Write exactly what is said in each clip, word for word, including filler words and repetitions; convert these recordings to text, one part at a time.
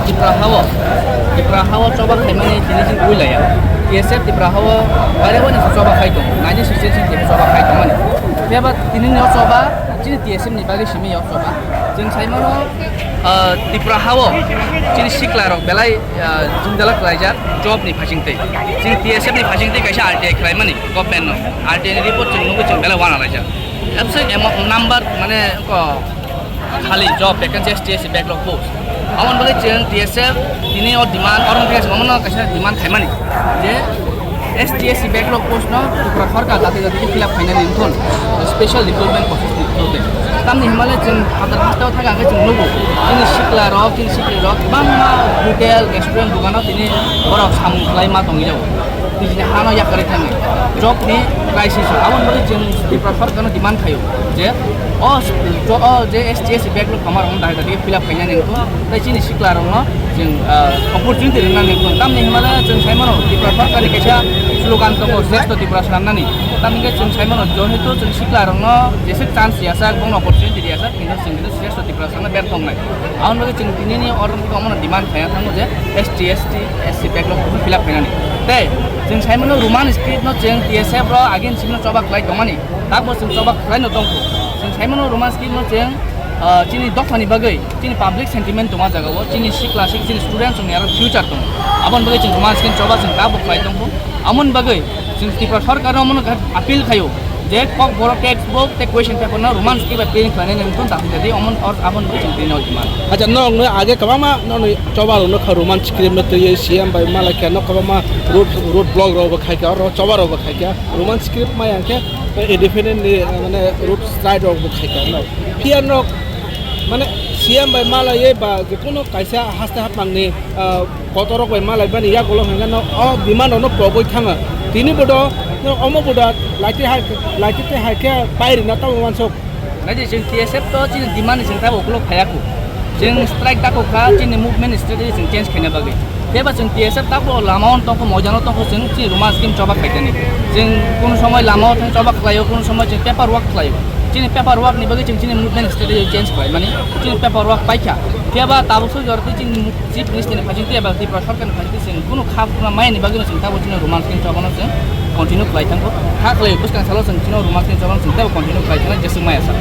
Tipra hao, Tipra hao choba khaimani tini chini ui laya. T S F Tipra hao baire bai nasa choba khai tongo. Nineteen sixty-eight chini choba khai tongmani. Phiya ba tini ni o choba chini T S F ni bagwi simi o choba. Chwng sai mano, ah, Tipra hao chini sikla rok belai, ah, jindala klaijak job ni phasing tei. Chini T S F ni phasing tei kaisa R T I khlaimani government no. R T I ni report chwng nugwi chwng belai wana laijak. Absent emo number mane ko khali job vacancy S T S C backlog post. Aboni bagwi chwng T S F tini o demand, oro wngkha chwng omono kaisa demand khaimani je S T S C backlog post no Tripura sorkar jati jati khe fill up khainani wngthun special recruitment process ni through tei. Tamni himale chwng hazar hasteo thangkha khe chwng nugo chini sikla rok, chini sikri rok kwbangma hotel, restaurant, dogano tini borok samung khlai ma tongwi jago. Nijini hano yakarwi thangwi job ni crisis o. Aboni bagwi chwng Tripura sorkarno demand khaio je o, o je S T S C backlog tongmarokno dahai dahai fill up khainani wngkha. Tei chini sikla rokno chwng, ah, opportunity rwnani wngkha. Tamni hwnmale chwng sai mano Tripura sorkarni kaisa slogan tongo, Shrestho Tripura swnamnani. Tamni hwnkhe chwng sai mano jehetu chwng sikla rokno jeswk chance riyajak, bongno opportunity riyajak, kintu chwng kintu Shrestho Tripura swnamna berthok nai. Aboni bagwi chwng tinini order khe omono demand khaina thango je S T, S T, S C backlog fill up khainani. Tei chwng sai mano Roman script no chwng T S F rok agin simi no choba khlai tongmani. Tabuk chwng choba khlaino tongkho. Chwng sai mano Roman script no chwng, ah, chini dophani bagwi, chini public sentiment tongma jagao, chini sikla sik, chini students rokni aro future tongo. Aboni bagwi chwng Roman script choba chwng tabuk khlai tongkho. Aboni bagwi chwng Tripura sorkarno omono appeal khaio je Kokborok textbook tei question paper no Roman script bai print khlainani wngkha, dakhli jadi omono or aboni bagwi chwng print out demand. Acha, norokno age kwbangma norokni choba rokno kha Roman script no twiwi C M bai malai kha, nok kwbangma road, road block rok bo khai kha, oro choba rok bo khai kha. Roman script maya hwnkhe, eh, independent ni, eh, mane road strike rok bo khai kha, no. Phiya nok, mane, C M bai malaiwi ba je kuno kaisa haste hapmangni, ah, kotor rok bai malaibani yagulo hwnkheno o demand rokno pogwi thangkha. Tini bodo, no, omo bodo laiti hai, laiti tei hai khe pai rina tamo wansuk. Naidi chwng T S F to chini demand ni chwng tabuk ukuluk phaiya kho. Chwng strike tako kha, chini movement strategy chwng change khaina bagwi. Phiya ba chwng T S F tabuk lama o tongkho, moidano tongkho, chwng chini Roman script choba khaikani. Chwng kunu somoi lama o thang choba khlaio, kunu somoi chwng paper work khlaio. Chini paper work ni bagwi chwng chini movement strategy change khlaimani. Chini paper work paikha. Phiya ba tabuk soi jor tei chini Chief Minister ni phasing tei eba Tripura Sarkar ni phasing tei chwng kunu kha phurma maya ni bagwi no chwng tabuk chini Roman script choba no chwng continue khlai thango. Kha khlai bwskang salo chwng chini Roman script choba no chwng teibo continue khlai thangna jeswk maya sa.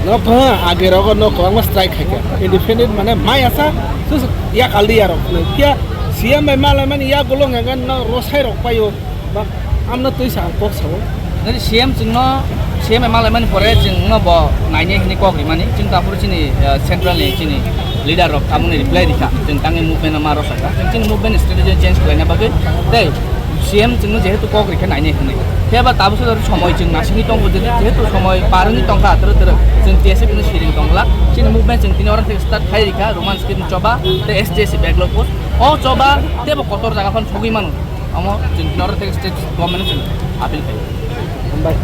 Nok thang age rogo nok kwbangma strike khaikha. Independent mane maya sa, sus ya kaldi ya rok. Phiya C M bai malai mani ya golong hwnga no rosai rok paio. Ba, amno twi sa ang kok sao. Nini C M chwngno, C M bai malaimani pore chwngno bo nainai hwnwi kok rimani. Chwng to aphuru chini, eh, central ni chini leader rok tamoni reply rikha. Chwng tangwi movement no ma rwsakha. Chwng chini movement strategy change khlaina bagwi tei C M chwngno jehetu kok rikha nainai hwnwi. Phiya ba tabuk sori somoi chwng naisingwi tongo, je-, jehetu somoi par wngwi tongkha twrwk twrwk. Chwng T S F no siring tongla. Chini movement chwng tini oro thik start khai rikha. Roman script choba tei S T S C backlog post. O choba teibo kotor jaga phano sogwi mano. Omo chwng norok tei state government chwng appeal khaio. Hambai.